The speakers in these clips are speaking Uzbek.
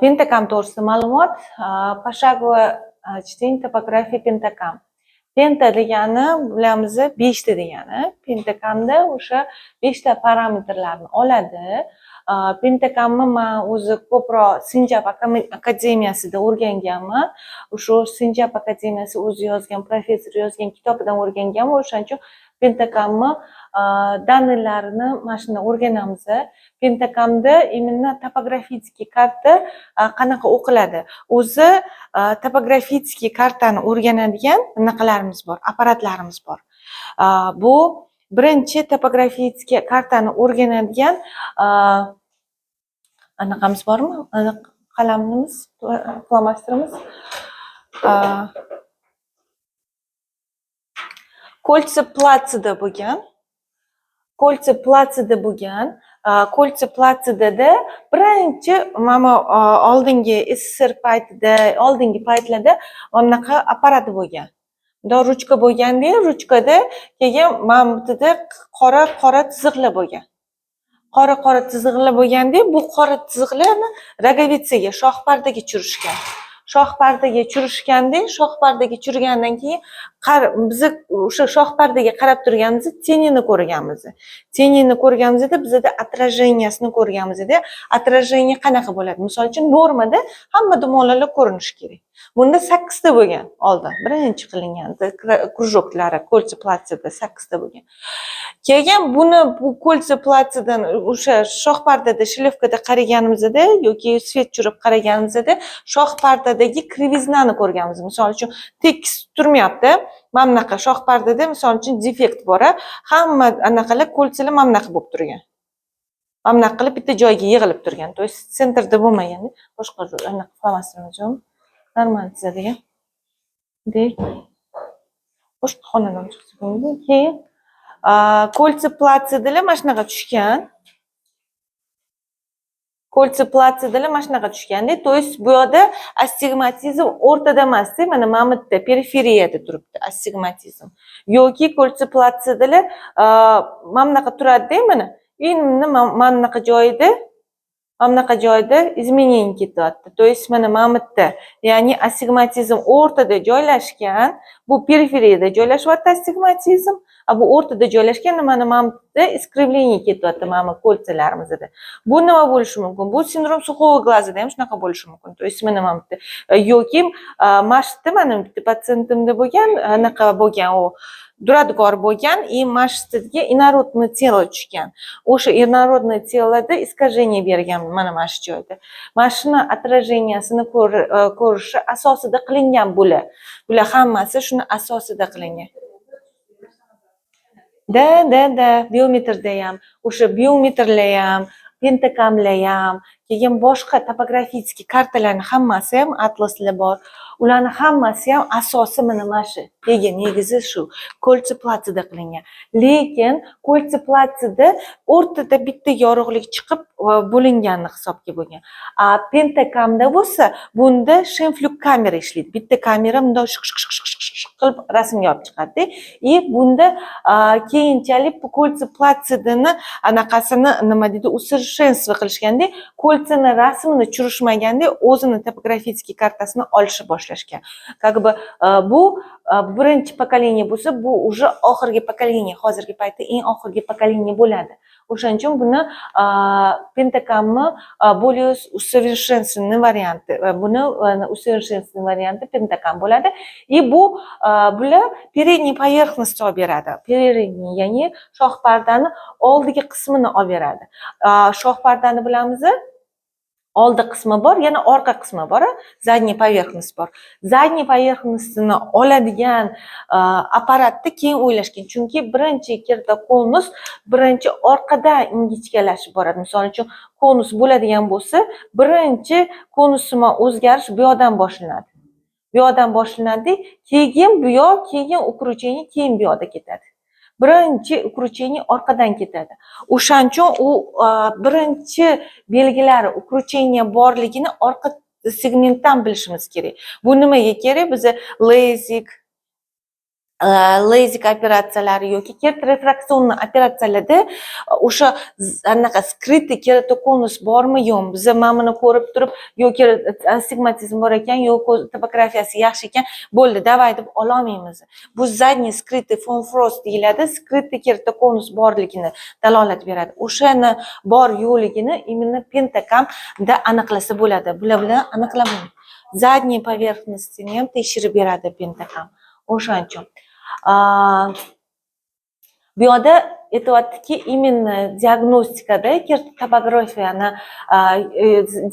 Pentacam to'g'risida ma'lumot. Пошаговое чтение топографии Pentacam. Penta degani, bilamiz, beshta degani. Pentacamda o'sha beshta parametrlarni oladi. Pentacamni man o'zi ko'proq Sinjab akademiyasida o'rganganman. O'sha Sinjab akademiyasi o'zi yozgan, professor yozgan kitobidan o'rganganman. O'shaning uchun Pentacamni данный larini mana shunda o'rganamiz. Pentacamda именно топографический karta qanaqa o'qiladi? O'zi топографический kartani o'rganadigan anaqalarimiz bor, apparatlarimiz bor. Bu birinchi топографический kartani o'rganadigan anaqamiz bormi? Qalamimiz, flomasterimiz. Кольца Плацида bo'lgan. Кольца Плацида bo'lgan. Кольца Плацидада birinchi mana oldingi СССР paytida, oldingi paytlarda mana bunaqa apparat bo'lgan. Bundoq ruchka bo'lganda, ruchkada keyin mana bu yerda qora qora chiziqlar bo'lgan. Qora qora chiziqlar bo'lganda, bu qora chiziqlarni роговица ga, shoh pardaga tushirishgan. Shoh pardaga tushirishganda, shoh pardaga tushirgandan keyin biza o'sha shoh pardaga qarab turganimizda тени ni ko'rganmiz. Тени ni ko'rganimizda bizada отражения sini ko'rganimizda отражение qanaqa bo'ladi? Misol uchun, normada hamma dumaloqlar ko'rinishi kerak. Bunda sakkizta bo'lgan oldin. Birinchi qilingan кружок lari кольца Плацидада sakkizta bo'lgan. Keyin buni, bu кольца Плацидаdan o'sha shoh pardada шлифка da qaraganimizda yoki свет tushirib qaraganimizda shoh pardadagi кривизна ni ko'rganmiz. Misol uchun, tekis turmayapti. Mana bunaqa shoh pardada, misol uchun, defekt bor, hamma anaqalar, кольца lar mana bunaqa bo'lib turgan. Mana bunaqa qilib bitta joyga yig'ilib turgan. То есть центр da bo'lmagan. Boshqa anaqa flomasterimiz yo'qmi? Normal chizadigan. Dek. Boshqa xonadan chiqsa bo'lmaydi. Keyin кольца Плацидаlar mana shunaqa tushgan. Кольца Плацидаlar mana shunaqa tushganda, то есть bu yoqda astigmatizm o'rtada emasda, mana bu yerda, periferiyada turibdi astigmatizm. Yoki кольца Плацидаlar mana bunaqa turadida, mana именно mana bunaqa joyida, mana bunaqa joyda изменение ketyapti. То есть mana bu yerda, ya'ni astigmatizm o'rtada joylashgan, bu periferiyada joylashyapti astigmatizm, bu o'rtada joylashgan, mana bu yerda искривление ketyapti mana bu кольца larimizda. Bu nima bo'lishi mumkin? Bu синдром сухого глаза da ham shunaqa bo'lishi mumkin. То есть mana bu yerda yoki mana shu yerda, mana bitta patsientimda bo'lgan, anaqa bo'lgan, u duradgor bo'lgan и mana shu yerga инородное тело tushgan. O'sha инородное тело da искажение bergan mana shu joyda. Mana shuni отражения sini ko'rishi asosida qilingan bular. Bular hammasi shuni asosida qilingan. Да, biometrda ham, o'sha biometrlar ham, Pentacamlar ham, keyin boshqa топографический kartalarni hammasi ham, atlaslar bor. Ularni hammasi ham asosi mana shu. Keyin negizi shu кольца Плацидада qilingan. Lekin кольца Плацидада o'rtada bitta yorug'lik chiqib bo'linganini hisobga bo'lgan. A Pentacamda bo'lsa, bunda Scheimpflug kamera ishlaydi. Bitta kamera bundoq shiq shiq shiq shiq shiq qilib rasmga olib chiqadi. И bunda keyinchalik bu кольца Плацидани anaqasini, nima deydi, усовершенство qilishganda, кольца ni rasmini tushirishmaganda, o'zini топографический kartasini olishni boshlashgan. Как бы bu birinchi поколение bo'lsa, bu уже oxirgi поколение, hozirgi paytda eng oxirgi поколение bo'ladi. O'shaning uchun buni Pentacamni более усовершенствованный varianti, buni усовершенствованный varianti Pentacam bo'ladi. И bu bular передний поверхность olib beradi. Передний, ya'ni shoh pardani oldigi qismini olib beradi. Shoh pardani bilamiz, oldi qismi bor, yana orqa qismi bor, задний поверхность bor. Задний поверхность ini oladigan apparatni keyin o'ylashgan. Chunki birinchi keratokonus birinchi orqada ingichkalashib boradi. Misol uchun, konus bo'ladigan bo'lsa, birinchi konussimon o'zgarish bu yoqdan boshlanadi. Bu yoqdan boshlanadi, keyin bu yoq, keyin укручение, keyin bu yoqda ketadi. Birinchi укручение orqadan ketadi. O'shaning uchun u birinchi belgilari укручение borligini orqa segmentdan bilishimiz kerak. Bu nimaga kerak? Biza LASIK LASIK operatsiyalari yoki кераторефракционный operatsiyalarda o'sha anaqa скрытый кератоконус bormi, yo'qmi, biza mana buni ko'rib turib, yo astigmatizm bor ekan, yo ko'z topografiyasi yaxshi ekan, bo'ldi, давай deb ololmaymiz. Bu задний скрытый фон Фрост deyiladi, скрытый кератоконус borligini dalolat beradi. O'shani bor yo'qligini именно Pentakamda aniqlasa bo'ladi. Bular bilan aniqlab bo'lmaydi. Задний поверхность ini ham tekshirib beradi Pentacam. O'shaning uchun bu yoqda aytyaptiki, именно diagnostikada topografiyani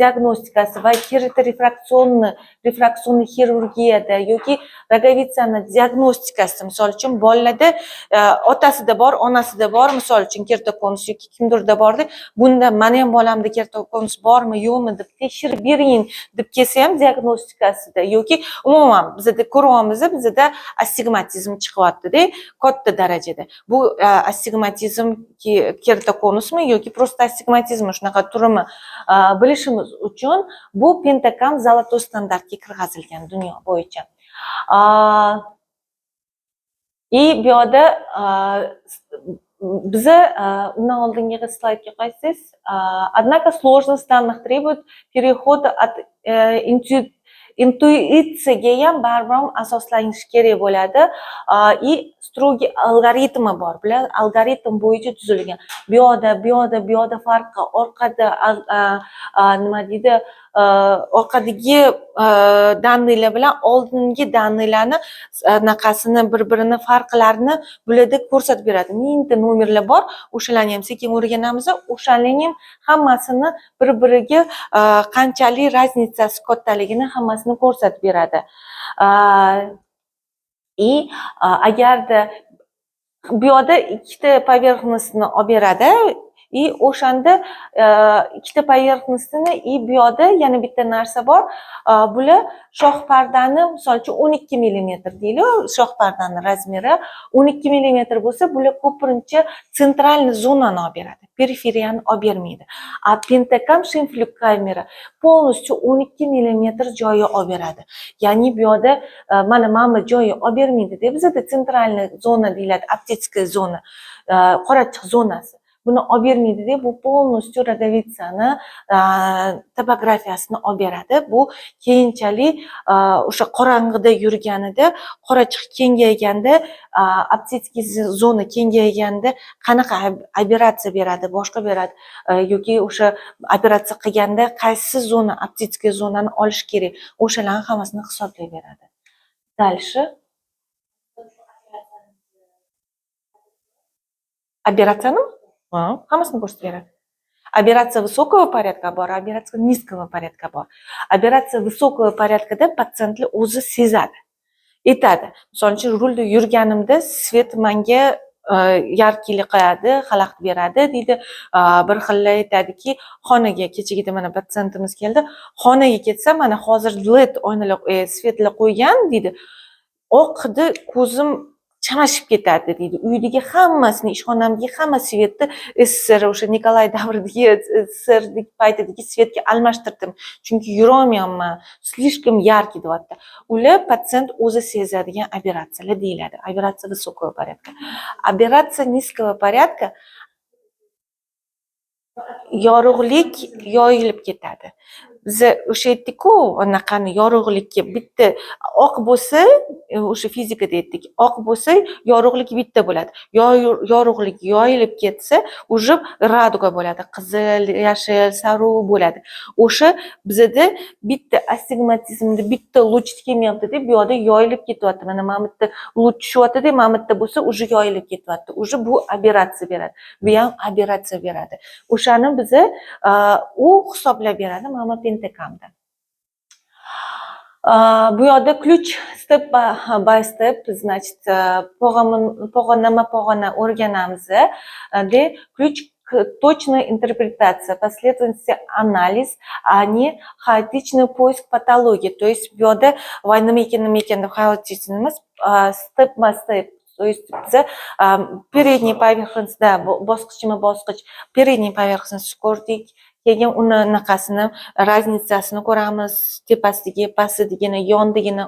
diagnostikasi va кераторефракционный рефракционный xirurgiyada yoki роговица ni diagnostikasi, misol uchun, bolalarda otasida bor, onasida bor, misol uchun, кератоконус yoki kimdirda borda, bunda mani ham bolamda кератоконус bormi, yo'qmi deb tekshirib bering deb kelsa ham diagnostikasida yoki umuman bizada ko'ryapmiz, bizada astigmatizm chiqyaptida katta darajada. Bu astigmatizm кератоконус mi yoki просто astigmatizmmi, shunaqa turimi bilishimiz uchun bu Pentacam золотой standartga kirgizilgan dunyo bo'yicha. И bu yoqda biza undan oldingi slaydga qaytsangiz, однако сложность данных требует перехода от intuitsiyaga ham baribir ham asoslanishi kerak bo'ladi. И строгий algoritmi bor, bular algoritm bo'yicha tuzilgan. Bu yoqda, bu yoqda, bu yoqda farqi, orqada nima deydi, orqadagi данный lar bilan oldingi данный larni anaqasini, bir birini farqlarini bularda ko'rsatib beradi. Mingta nomerlar bor, o'shalarni ham sekin o'rganamiz. O'shalarning ham hammasini bir biriga qanchalik разница si kattaligini hammasini ko'rsatib beradi. И agarda bu yoqda ikkita поверхность ni olib beradi и o'shanda ikkita поверхность ini. И bu yoqda yana bitta narsa bor. Bular shohpardani, misol uchun, 12 millimetr deylik, shohpardani размер i 12 millimetr bo'lsa, bular ko'pincha центральный zonani olib beradi, periferiyani olib bermaydi. А Pentacam Scheimpflug kamera полностью 12 millimetr joyi olib beradi. Ya'ni bu yoqda mana bu joyi olib bermaydida. Bizada центральный zona deyiladi, оптическая zona, qorachiq zonasi, buni olib bermaydida. Bu полностью роговица ni topografiyasini olib beradi. Bu keyinchalik o'sha qorong'ida yurganida, qorachiq kengayganda, оптический zona kengayganda qanaqa aberratsiya beradi, boshqa beradi yoki o'sha operatsiya qilganda qaysi zona, оптический zonani olish kerak, o'shalarni hammasini hisoblab beradi. Дальше. Aberratsiyani. Ha, hammasini ko'rsatib beradi. Аберрация высокого порядка bor, аберрация низкого порядка bor. Аберрация высокого порядка da patsientlar o'zi sezadi, aytadi. Misol uchun, rulda yurganimda свет manga яркий lik qiladi, xalaqit beradi deydi. Bir xillar aytadiki, xonaga, kechagida mana patsientimiz keldi, xonaga ketsa, mana hozir LED oynalar, свет lar qo'ygan deydi, oqida ko'zim chamashib ketadi deydi. Uydagi hammasini, ishxonamdagi hamma свет ni СССР, o'sha Nikolay davridagi, СССР paytidagi свет ga almashtirdim, chunki yurolmayapman, слишком яркий deyapti. Ular patsient o'zi sezadigan aberratsiyalar deyiladi, аберрация высокого порядка. Аберрация низкого порядка: yorug'lik yoyilib ketadi. Biza o'sha aytdikku, anaqani, yorug'likka bitta oq bo'lsa, o'sha fizikada aytdik, oq bo'lsa, yorug'lik bitta bo'ladi. Yorug'lik yoyilib ketsa, уже радуга bo'ladi, qizil, yashil, sariq bo'ladi. O'sha bizada bitta astigmatizmda bitta луч kelmayaptida, bu yoqda yoyilib ketyapti. Mana bu yerda луч tushyaptida, mana bu yerda bo'lsa, уже yoyilib ketyapti, уже bu aberratsiya beradi, bu ham aberratsiya beradi. O'shani biza u hisoblab beradi mana bu Pentacamda. Bu yoqda ключ step by step, значит, pog'onama pog'ona o'rganamiz de. Ключ к точной интерпретация, последовательности анализ, а не хаотичный поиск патологии. То есть bu yoqda voy, nima ekan, nima ekan deb хаотичный emas, step by step. То есть biza передний поверхность da bosqichma bosqich передний поверхность ko'rdik. Keyin uni anaqasini, разница sini ko'ramiz, tepasidagi, pastidagini, yondigini,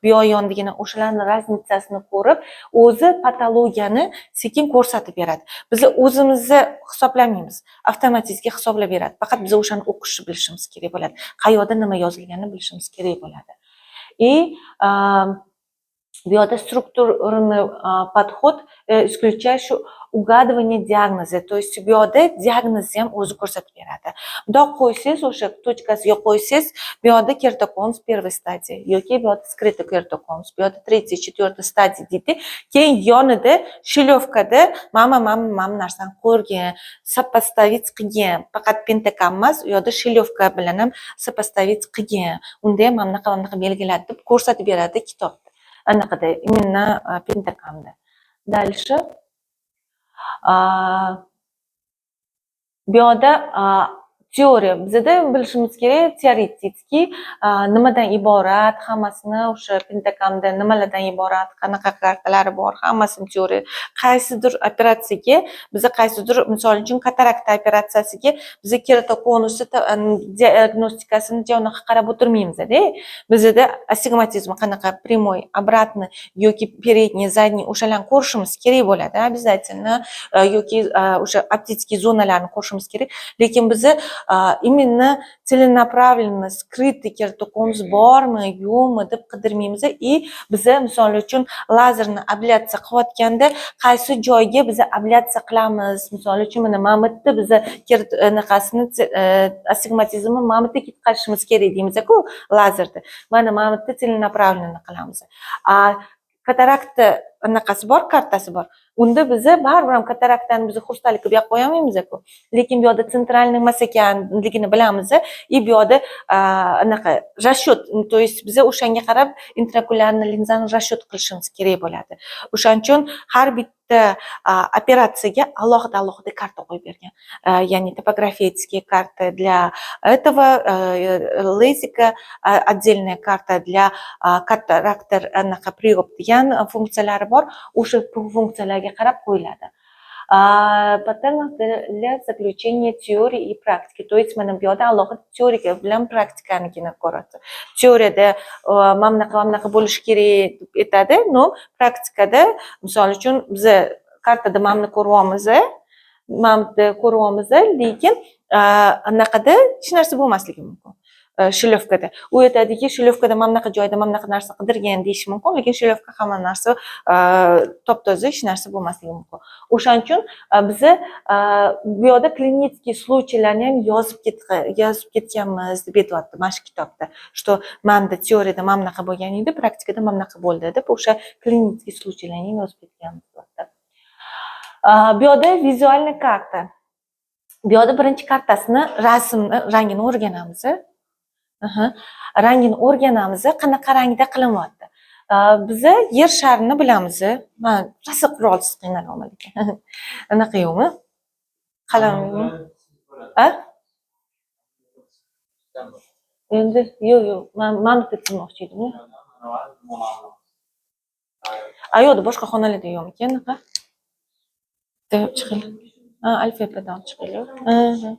bu yoq yondigini, o'shalarni разница sini ko'rib, o'zi patologiyani sekin ko'rsatib beradi. Biz o'zimizni hisoblamaymiz, avtomatik hisoblab beradi. Faqat biz o'shani o'qishni bilishimiz kerak bo'ladi, qayerda nima yozilganini bilishimiz kerak bo'ladi. И bu yoqda структурный подход, исключающий угадывание диагноза, то есть bu yoqda diagnozni ham o'zi ko'rsatib beradi. Bundoq qo'ysangiz, o'sha точка siga qo'ysangiz, bu yoqda кератоконус первой стадии yoki bu yoqda скрытый кератоконус, bu yoqda третий, четвертый стадия deydi. Keyin yonida шилёвка da mana narsani ko'rgan, сопоставить qilgan. Faqat Pentacam emas, u yoqda шилёвка bilan ham сопоставить qilgan. Unda ham mana bunaqa, mana bunaqa belgilar deb ko'rsatib beradi kitobda, anaqada, именно Pentacamda. Дальше bu yoqda теория. Bizada bilishimiz kerak теоретический nimadan iborat hammasini, o'sha Pentacamda nimalardan iborat, qanaqa kartalari bor, hammasini теория. Qaysidir operatsiyaga biza, qaysidir, misol uchun, katarakta operatsiyasiga biza keratokonusni diagnostikasini unaqa qarab o'tirmaymizda. Bizada astigmatizm qanaqa, прямой, обратный yoki передний, задний, o'shalarni ko'rishimiz kerak bo'ladi обязательно, yoki o'sha оптический zonalarni ko'rishimiz kerak. Lekin biza именно целенаправленно скрытый кератоконус bormi, yo'qmi deb qidirmaymiz. И biza, misol uchun, lazerni ablyatsiya qilayotganda qaysi joyga biza ablyatsiya qilamiz, misol uchun, mana bu yerda biza anaqasini, astigmatizmni mana bu yerda ketkazishimiz kerak deymiz-ku lazerda. Mana bu yerda целенаправленно qilamiz. A katarakta anaqasi bor, kartasi bor. Unda biza baribir ham kataraktani biz хрусталик bu yoqqa qo'yolmaymiz-ku. Lekin bu yoqda центральный emas ekanligini bilamiz. И bu yoqda anaqa расчет, то есть biza o'shanga qarab интраокулярный linzani расчет qilishimiz kerak bo'ladi. O'shaning uchun har bitta operatsiyaga alohida alohida karta qo'yib bergan. Ya'ni топографические карты для этого лейзика, отдельная карта для катарактор, anaqa приём degan funksiyalari bor. O'sha funksiyalarga qarab qo'yiladi. Паттернов для заключения теории и практики. То есть mana bu yoqda alohida теория bilan praktikanikini ko'radi. Teoriyada mana bunaqa, mana bunaqa bo'lishi kerak deb aytadi, но praktikada, misol uchun, biza kartada mana buni ko'ryapmiz, mana bu yerda ko'ryapmiz, lekin anaqada hech narsa bo'lmasligi mumkin. Шилёвка da. U aytadiki, шилёвка da mana bunaqa joyda mana bunaqa narsa qidirgan deyishi mumkin, lekin шилёвка hamma narsa top toza, hech narsa bo'lmasligi mumkin. O'shaning uchun biza bu yoqda клинический случай larni ham yozib ketganmiz deb aytyapti mana shu kitobda. Что manda teoriyada mana bunaqa bo'lgan edi, praktikada mana bunaqa bo'ldi deb o'sha клинический случай larni ham yozib ketganmiz deyapti. Bu yoqda визуальный karta. Bu yoqda birinchi kartasini rasmni rangini o'rganamiz. Aha. Rangini o'rganamiz, qanaqa rangda qilinyapti. Biza Yer sharini bilamiz. Man rosa qurolsiz qiynalyapman lekin. Anaqa yo'qmi? Qalam yo'qmi? A? Endi yo'q, man bitta chizmoqchi edim. A, yo'qda, boshqa xonalarda yo'qmikan anaqa? Bitta chiqinglar. Ha, alfabedan olib chiqinglar. Aha.